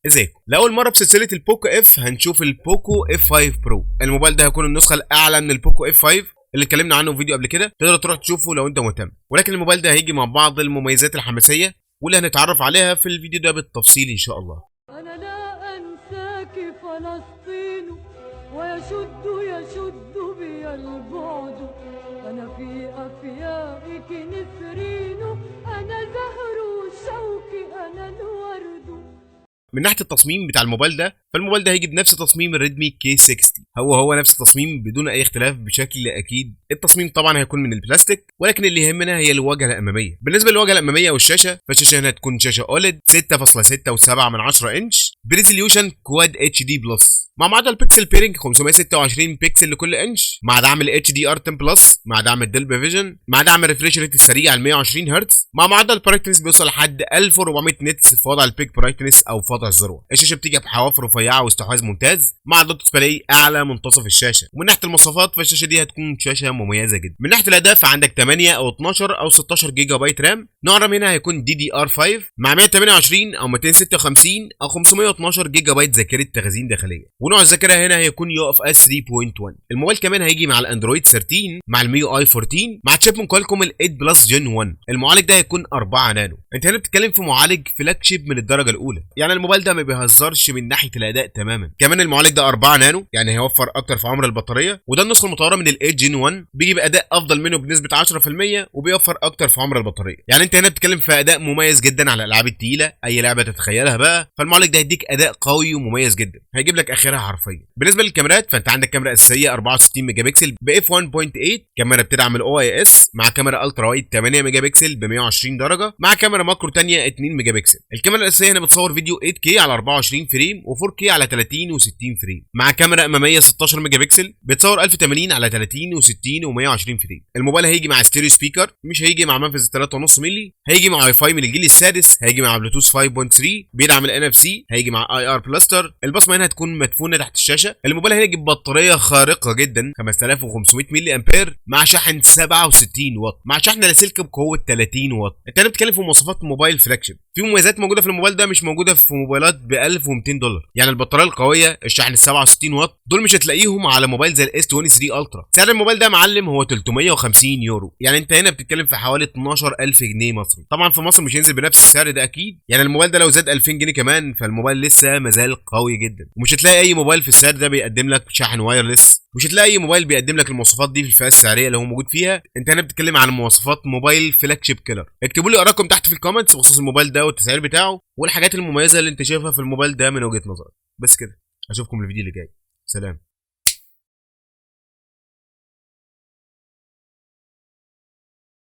ازيكم؟ لاول مرة في سلسلة ال Poco F هنشوف ال Poco F5 Pro. الموبايل ده هيكون النسخة الاعلى من ال Poco F5 اللي اتكلمنا عنه في فيديو قبل كده، تقدر تروح تشوفه لو انت مهتم. ولكن الموبايل ده هيجي مع بعض المميزات الحماسية واللي هنتعرف عليها في الفيديو ده بالتفصيل ان شاء الله. أنا لا أنساك فلسطين، ويشد يشد بي البعد، أنا في أفيائك نسرين، أنا زهر الشوك، أنا الورد. من ناحية التصميم بتاع الموبايل ده، فالموبايل ده هيجي بنفس تصميم ال Redmi K60، هو هو نفس التصميم بدون اي اختلاف بشكل اكيد. التصميم طبعا هيكون من البلاستيك، ولكن اللي يهمنا هي الواجهة الاماميه. بالنسبة للواجهة الامامية والشاشه، فالشاشه هنا هتكون شاشة OLED 6.6 من 10 انش ب resolution Quad HD Plus، مع معدل pixel binning 526 بيكسل لكل انش، مع دعم ال HDR 10 Plus، مع دعم ال Dolby Vision، مع دعم ال refresh rate السريع ال 120 هرتز، مع معدل brightness بيوصل لحد 1400 nits في وضع ال peak brightness او في وضع الذروه. الشاشة بتيجي بحواف رفيعة واستحواذ ممتاز، مع dot display اعلى منتصف الشاشه. ومن ناحية المواصفات، فالشاشه دي هتكون شاشة مميزة جدا. من ناحية الاداء، فعندك 8 او 12 او 16 جيجا بايت RAM. نوع RAM هنا هيكون DDR 5 مع 128 او 256 او 512 جيجا بايت ذاكره تخزين داخليه، ونوع الذاكرة هنا هيكون UFS 3.1. الموبايل كمان هيجي مع ال Android 13، مع ال MIUI 14، مع chip من Qualcomm ال 8 Plus Gen 1. المعالج ده هيكون 4 نانو. انت هنا بتتكلم في معالج flagship من الدرجة الاولى، يعني الموبايل ده ما بيهزرش من ناحية الاداء تماما. كمان المعالج ده 4 نانو، يعني هيوفر اكتر في عمر البطاريه، وده النسخة المطوره من ال 8 Gen 1، بيجي باداء افضل منه بنسبة 10% وبيوفر اكتر في عمر البطاريه. يعني انت هنا بتتكلم في اداء مميز جدا على الالعاب الثقيله، اي لعبه تتخيلها بقى. فالمعالج ده هيديك اداء قوي ومميز جدا، هيجيب لك اخرها حرفيا. بالنسبة للكاميرات، فانت عندك كاميرا اساسية 64 ميجا بكسل ب F 1.8، كاميرا بتدعم ال OIS، مع كاميرا ultra wide 8 ميجا بكسل ب 120 درجه، مع كاميرا macro ثانية 2 ميجا بكسل. الكاميرا الاساسية هنا بتصور فيديو 8K على 24 frame و4K على 30 و60 frame، مع كاميرا امامية 16 ميجا بكسل بتصور 1080 على 30 و60 و120 frame. الموبايل هيجي مع stereo speaker، مش هيجي مع منفذ 3.5 مللي، هيجي مع واي فاي من الجيل السادس، هيجي مع بلوتوث 5.3 بيدعم ال NFC، هيجي مع IR blaster. البصمة هنا هتكون مدفونة تحت الشاشه. الموبايل هيجي ببطاريه خارقة جدا 5500 ملي امبير، مع شحن 67 واط، مع شحن لاسلكي بقوة 30 واط. انت هنا بتتكلم في مواصفات موبايل flagship. في مميزات موجودة في الموبايل ده مش موجودة في موبايلات ب 1200 دولار، يعني البطارية القويه، الشحن ال 67 واط، دول مش هتلاقيهم على موبايل زي ال S23 Ultra. سعر الموبايل ده يا معلم هو 350 يورو، يعني انت هنا بتتكلم في حوالي 12000 جنيه مصري. طبعا في مصر مش هينزل بنفس السعر ده اكيد. يعني الموبايل ده لو زاد 2000 جنيه كمان، فالموبايل لسه مازال قوي جدا. ومش هتلاقي اي موبايل في السعر ده بيقدم لك شاحن wireless، مش هتلاقي اي موبايل بيقدم لك المواصفات دي في الفئة السعرية اللي هو موجود فيها. انت هنا بتتكلم عن مواصفات موبايل flagship killer. اكتبوا لي ارائكم تحت في ال comments بخصوص الموبايل ده والتسعير بتاعه والحاجات المميزة اللي انت شايفها في الموبايل ده من وجهه نظرك. بس كده، اشوفكم الفيديو اللي جاي. سلام.